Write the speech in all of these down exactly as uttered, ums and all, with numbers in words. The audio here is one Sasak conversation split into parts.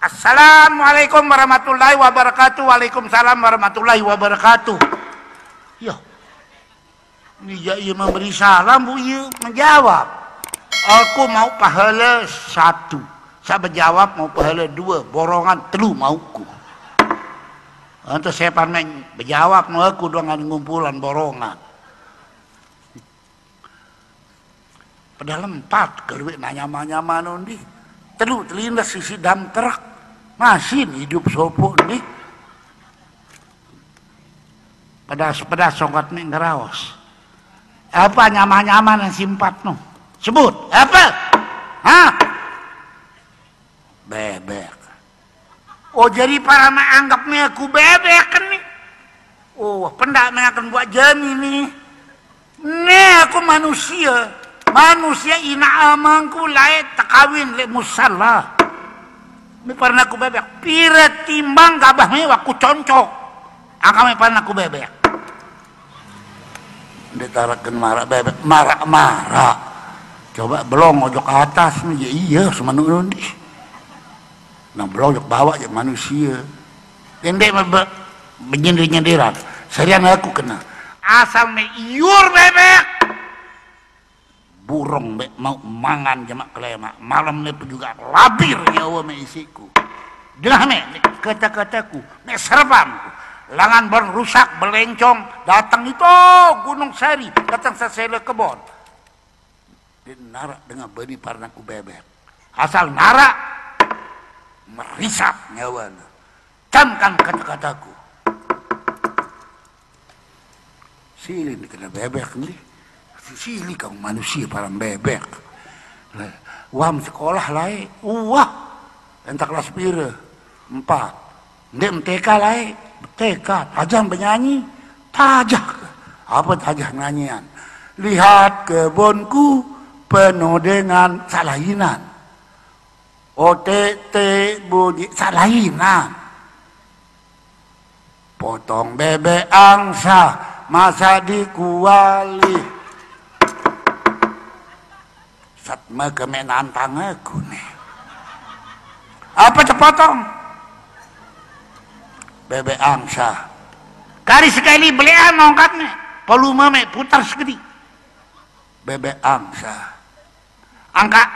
Assalamualaikum warahmatullahi wabarakatuh. Waalaikumsalam warahmatullahi wabarakatuh. Yo. Ni ja ia memberi salam, bu ia menjawab. Aku mau pahala satu. Saya berjawab mau pahala dua, borongan telu mauku. Entah siapa yang berjawab mau aku dengan ngumpulan borongan. Padahal empat keluik nanya manya mano ndi. Telu telindas sisi dam truk. Masin hidup sopok ndi. Pedas-pedas songkat mek ngeraos. Apa nyama-nyama nang simpat no? Sebut. Apa? Hah? Bebek. Oh, jadi para mak anggap nih aku bebek kan nih. Oh, pendak nih akan buat jami nih. Nih aku manusia. Manusia ina amangku lae tekawin lek musala. Ini pernah aku bebek. Pira timbang gabah nih aku concok. Angka mek pernah aku bebek. Ndeq taraken maraq bebek, maraq-maraq. Coba belong ojok atas nih, ya iya, semenuk nundi. Nah, belong ojok bawaq, ya manusia. Ndeq mebe-, benyindir-nyindiran. Serian aku kena. Asal me iur bebek. Burung mek mau mangan jemak kelemaq. Malam ni juga labir nyawa mek isiku. Dengah mek, mek kata-kataku, mek serbanku. Langan bon rusak belencong, datang itu Gunung Sari, datang sesele kebon. Dia narak dengan beni parnaku bebek. Asal narak, merisap nyawana. Camkan kata-kataku. Silin kena bebek ni. Sili kang manusia parang bebek. Wam sekolah lae. Uwah. Entak kelas pira? Empat. Ndeq M T K lae. M T K. Tajah benyanyi. Tajah. Apa tajah nyanyian? Lihat kebunku penuh dengan salainan. Otek-tek bunyi salainan. Potong bebek angsa, masak di kuali. Satme kemek nantang aku nih. Apa cepotong? Bebek angsa. Kari sekali belean ongkatne. Polume mek putar sekedi. Bebek angsa. Angka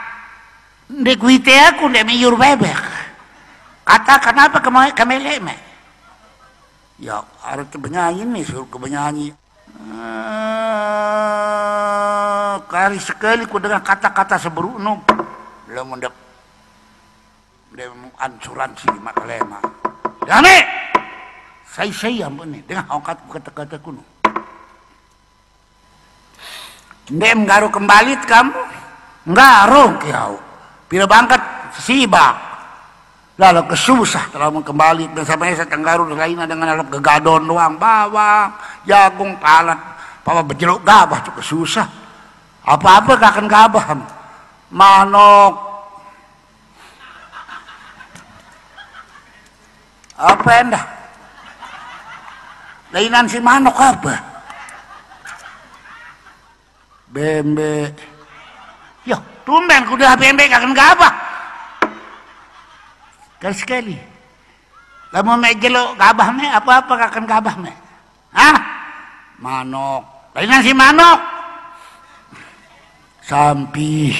ndeq kuite aku ndeq meyur bebek. Kata kenapa keme-, kemeleq me? Ya, arep benyanyi nih, suruh ke benyanyi. Eh, kari sekali ku dengar kata-kata seberuk no. Lamun ndeq, ndeq ansuransi mak kelema. Dame! Sai-sai ampun nih, dengar ongkat kata-kata kuno. Ndeq menggaru kembali kamu? Nggaru kiau. Pira bangket sibak. Lalu kesusah kalau mau kembali, biasa-biasa tenggaru lain dengan alat gegadon doang, bawang, jagung, palet, papa bejeluk gabah tuh kesusah. Apa-apa kaken gabah. Manok. Apa endah? Lainan si manok apa? Bembe. Yo, tumben kuda bembe kaken gabah. Sekali-sekali. Lamun mek jelo gabah mek apa-apa kaken gabah mek. Hah? Manok. Lainan si manok. Sampi.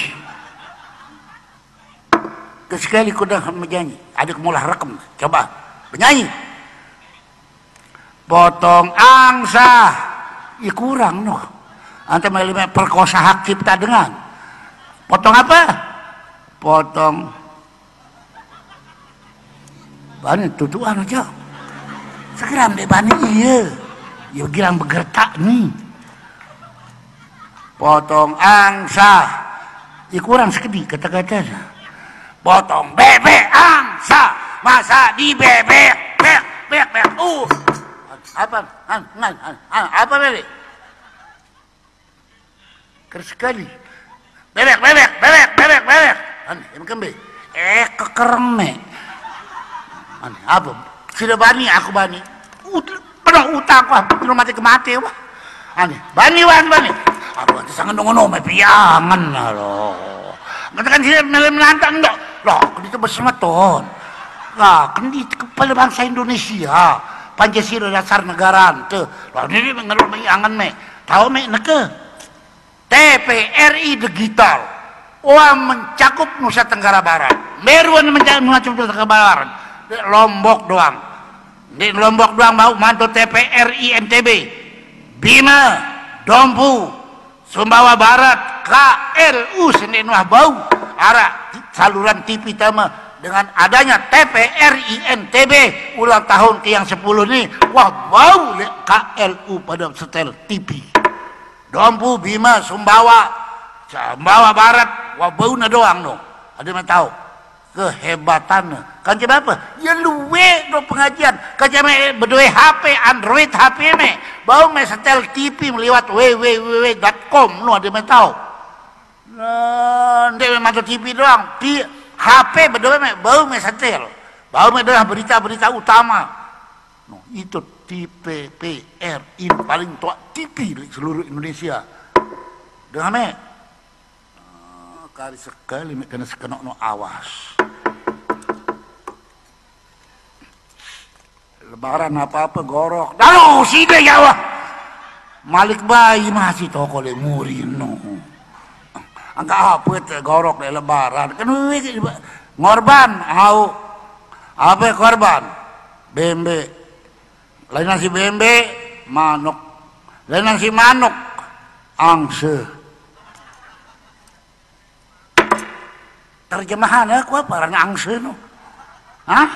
Sekali kuda menyanyi. Ada kemulah rekem. Coba. Menyanyi. Potong angsa. Ya kurang noh. Ante meli perkosa hak cipta dengan. Potong apa? Potong. Bani tutuan aja. Segeram deh bani iya. Ya girang begertak nih. Potong angsa. Ya kurang sekedi kata-katanya. Potong bebek angsa. Masa di bebek. Bek, bek, bek. Uh. Apa? An, an, an, an, apa bebek? Sekali. Bebek, bebek, bebek, bebek, bebek. Ane, em kembe. Eh, kekereme. Ane, apa? Sida bani, aku bani. Ut-, penuh utang, wah, belum mati ke mati, wah. Ane, bani, bani, bani. Aku nanti sangat nunggu nunggu, piangan, loh. Katakan sida melem nantang, dok. Loh, aku itu bersemeton. Ka, kan di kepala bangsa Indonesia, Pancasila dasar negara ente. Lah, ini mengerut mai angan me. Tahu me neke? T V R I digital. Wah, mencakup Nusa Tenggara Barat. Meruan mencakup Nusa Tenggara Barat. Di Lombok doang. Di Lombok doang mau mantu T V R I N T B. Bima, Dompu, Sumbawa Barat, K L U seni nuah bau. Arah saluran T V tama dengan adanya T V R I N T B ulang tahun ke yang sepuluh ni, wah, bau le K L U pada setel T V. Dompu, Bima, Sumbawa, Sumbawa Barat, wah, bau na doang no. Ada yang tahu? Kehebatan. Kan coba apa? Ya luwe do pengajian. Kan coba bedoe H P, Android H P me. Bau me setel T V meliwat w w w dot com no, ada yang tahu? Nah, ndek me mantu T V doang. T-, H P bedoe me, bau me setel. Bau me adalah berita-berita utama. No, itu T V P R I paling tua T V di seluruh Indonesia. Dengar me? Ah, kari sekali me kena sekenok no awas. Lebaran apa-apa gorok. Dalu sida ya wah. Malik bayi masih toko le muri no. Angka apa te gorok le lebaran. Kan wewe ngorban au. Apa korban? Bembe. Lain nasi bembe, manuk. Lain nasi manuk, angse. Terjemahan aku apa? Karena angse no. Hah?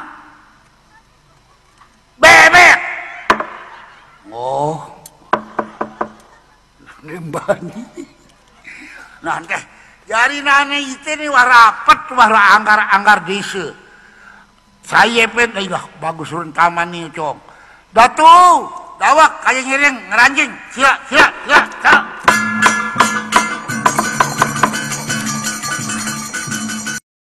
Bebek. Oh. Nembani. Nah, teh. Jari nane ite ni wah rapet, wah anggar-anggar desa. Saya pet, ilah bagus urun taman ni, Cong. Datu, dawak, kaya ngiring, ngeranjing. Sila, sila, sila, sila.